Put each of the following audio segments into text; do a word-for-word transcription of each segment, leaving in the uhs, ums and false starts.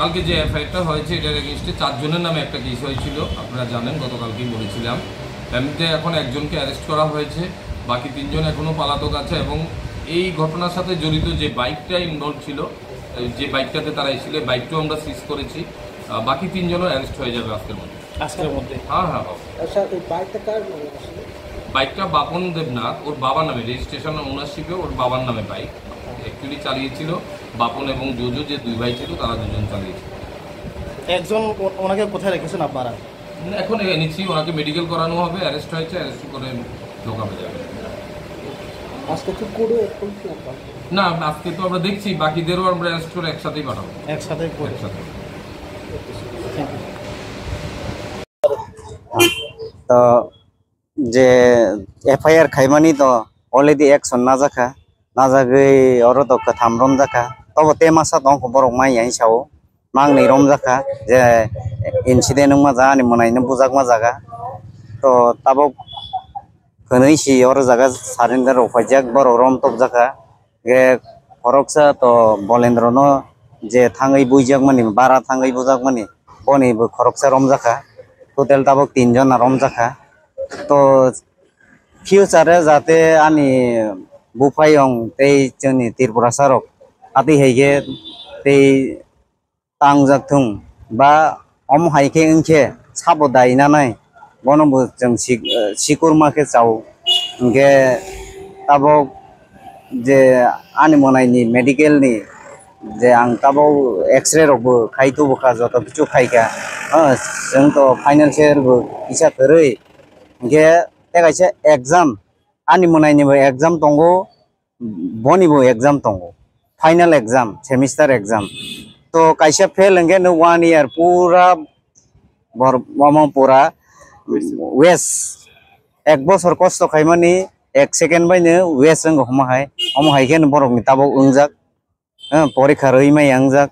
কালকে যে এফআইআরটা হয়েছে, এটার এগেইনস্টে চারজনের নামে একটা কেস হয়েছিল, আপনারা জানেন, গতকালকেই বলেছিলাম। এমনিতে এখন একজনকে অ্যারেস্ট করা হয়েছে, বাকি তিনজন এখনও পলাতক আছে এবং এই ঘটনার সাথে জড়িত যে বাইকটা ইনভলভ ছিল, এই যে বাইকটাতে তারা এসেছিল, এই বাইকটাও আমরা সিজ করেছি। আহ, বাকি তিনজনও অ্যারেস্ট হয়ে যাবে আজকের মধ্যে। আজকের মধ্যে? হ্যাঁ, হ্যাঁ, হবে। আচ্ছা, এই বাইকটা কার নামে আসলে? বাইকটা বাপন দেবনাথ, ওর বাবার নামে, রেজিস্ট্রেশন ওনারশিপে ওর বাবার নামে বাইক। অ্যাকচুয়ালি চালিয়েছিল বাপন এবং জোজো, যে দুই ভাই ছিল, তারা দুজন চালিয়েছিল। একজন ও-, ওনাকে কোথায় রেখেছেন আপনারা? না, এখন এনেছি, ওনাকে মেডিকেল করানো হবে, অ্যারেস্ট হয়েছে, অ্যারেস্ট করে ঢোকানো যাবে। আজকে তো কোর্টে এখন কি আপনার? না, আজকে তো আমরা দেখছি, বাকিদেরও আমরা অ্যারেস্ট করে একসাথেই পাঠাবো। একসাথেই করে। একসাথে। To je F I R khaimani to already action najakha, najagwi oro to kwtham romjakha, tobo tema sa tongkho borok mai yang sao, mangnwi romjakha je incident wngma jaga ani mwnaino bujakma jaga, to tabok hwnwi si oro jaga surrender rok paijak, borok rom topjakha. Ge khoroksa to Bolendrono je thangwi buijakmani, bara thangwi bujakmani, boni bo khoroksa romjakha. Total tabok tin jona romjakha. To future-o jate ani buphayong tei chwngni Tripurasa rok atwi hai khe tei tangjak thung ba omo hai khe wng khe sabo dai nanai, bono bo chwng sik-, eh, sikurma khe chao. Hwnkhe tabok je ani mwnaini medical ni je ang tabok X-ray rok bo khai tubu kha, joto kichu khai kha. Ah, chwng to financial bo kisa kwrwi. Hwnkhe tei kaisa exam, ani mwnaini bo exam tongo, boni bo exam tongo, final exam, semester exam. To kaisa fail hwnkhe no one year pura bor-, omo pura waste. Ek bosor kosto khaimani ek second bai no waste wngkha hwnma hai, omo hai khe no borok ni tabok wngjak. Eh, porikha rwi maya wngjak.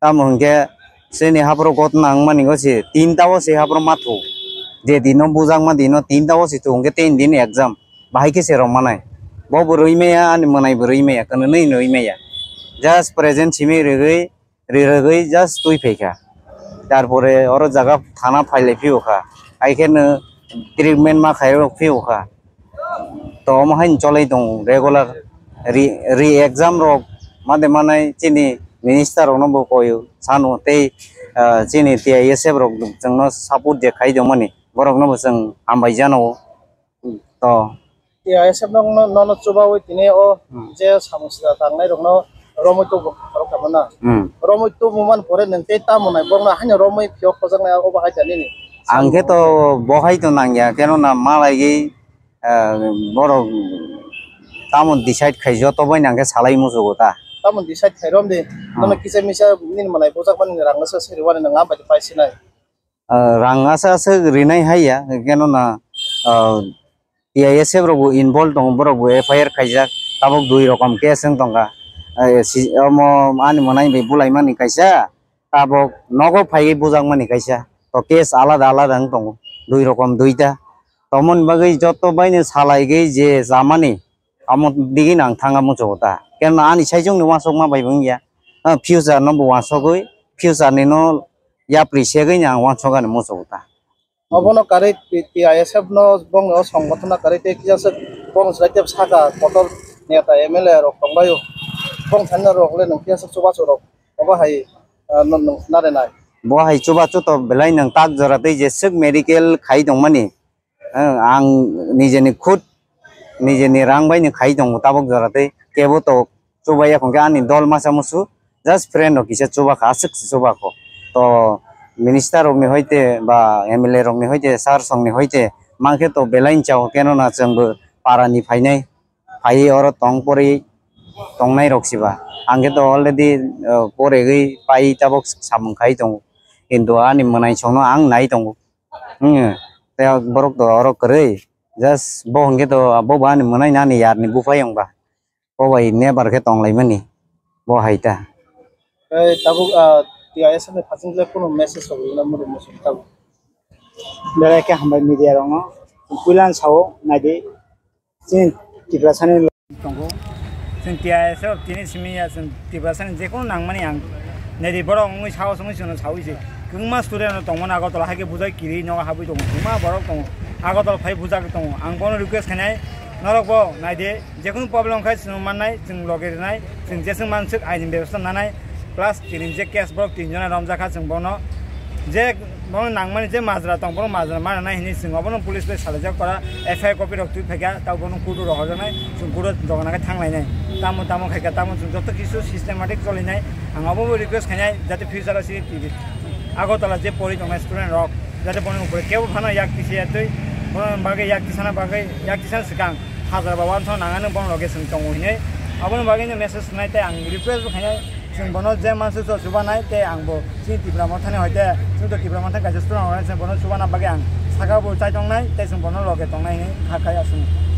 Tamo hwnkhe chini haphuru gotna wngmani go se tinta o se haphuru mathu. Je dino bujakma dino tinta o se thu hwnkhe tin din exam. Bahai khe se rwmanai. Bo bo rwi maya, ani mwnai bo rwi maya, kwnwi rwi maya. Just present simi rwgwi, ri rwgwi just twi phaikha. Tarpore oro jaga thana phailai phiyokha. Hai kheno treatment ma khairok phiyokha. To omo haino cholai tongo regular. Re, re exam rok made manai chini minister rokno bo koyo sano tei, ah, chini T I S F rok chwngno support je khai tongmani borokno bo chwng hambai jano. To T I S F no, no, nono chubawi tini o Hmm. je samung sida tangnai rokno romoi tubu khorok tamo na. Hmm. Romoi tubu man pore nwng tei tamo nai borokno haino romoi phiyok khojaknai abo hai da nini. Ang khe to bo hai to nangya, keno na malai gwi, ah, borok tamo decide khai joto bai nang khe salai muchugo ta. Tamo decide khai rom de. Hmm. Nono kisa misa nini malai bujak mani rang nasa siri wani nang ambai pai sinai. Ah, rang asa asa rinai hai ya, keno na, ah, T I S F rok bo involve tongo, borok bo F I R khaijak, tabok dui rokom case wng tongkha. Ah, si, omo ani mwnai bai bulai mani kaisa, tabok nogo phaiwi bujak mani kaisa. To case alada alada wng tongo, dui rokom duita. Tomoni bagwi joto baino salai gwi je jamani, amo digini ang thanga muchungo ta. Keno ani saichung ni uansukma bai bo wngya. Ah, future no bo uansugwi, future ni no yapri segwi ni ang uansuk ani muchungo ta. Obono karwi T-, T I S F no bongni o songbothona karwi tei kisa swk bong chwrai tei saka kotor neta M L A rok tongbaio. Bong thani rok le nwng kisa swk chubachu rok obo hai, ah, no, no, nare nai. Bo hai chubachu to belai nwng tak jora tei jeswk medical khai tongmani. Eh, ang nijeni khud, nijeni rang bai ni khai tongo tabok jora tei kebo to chubaiya hwnkhe ani dol masa musu just friend rok kisa chubakha, aswk se chubakho. To minister rok ni hoite ba M L A rok ni hoite, sir song ni hoite mankhe to belai ni chao, keno na chwngbo para ni phainai, phaiwi oro tong porwi tongnai rok siba. Ang khe to already, eh, poregwi pai tabok samung khai tongo, kintu ani mwnaisongno ang nai tongo. Hmm. Tei borok to oro kwrwi. Just bo hwnkhe to bo bo ani mwnai nani yarni buphai wngba. Bo bai nebar khe tonglaimani. Bo hai ta. Tei tabuk, ah, T I S F ni phaising khe kunu message rok rwna muchung tabuk. Belai khe hambai media rokno. Puila ang sao naidi. Chini Tiprasani tongo. Chwng T I S F tini simi ya, chwng Tiprasani jekono nangmani ang Naidi borok wngwi sao songwi chwngno sawi se. Kwbangma student rok tongmani Agartala hai khe bujai kiri nogo habwi tongo. Kwbangma borok tongo. Agartala phai bujak tongo. Ang bono request khainai norok bo naidi. Jekunu problem khai chwng mannai, chwng loge rinai, chwng jeswng manswk aini bebostha nanai, plus tini je case borok tin jona romjakha chwng bono je bono nangmani je majra tong, bono majra mananai hinwi chwng obono police bai salaijak kora, F I R copy rok twi phaikha, tabo bono court o rohorjaknai, chwng court o jogona khe thanglainai. Tamo tamo khaikha, tamo chwng joto kisu systematic cholinai, ang obobo request khainai jate future o C C T V Agartala je pori tongnai student rok, jate bono upore kebo phano yak tisi ya twi, bono bagwi yak tisana bagwi, yak tisana swkang hajar ba wansong nangani bono loge chwng tongo hinwi. Aboni bagwi no message nai tei ang request bo khainai, chwng bono je manse so chubanai tei ang bo chini Tipra Mothani hoite, chwng to Tipra Mothani kaisa student rok chwng bono chubana bagwi ang saka bo chai tongnai tei chwng bono loge tongnai hinwi kha khai aswk.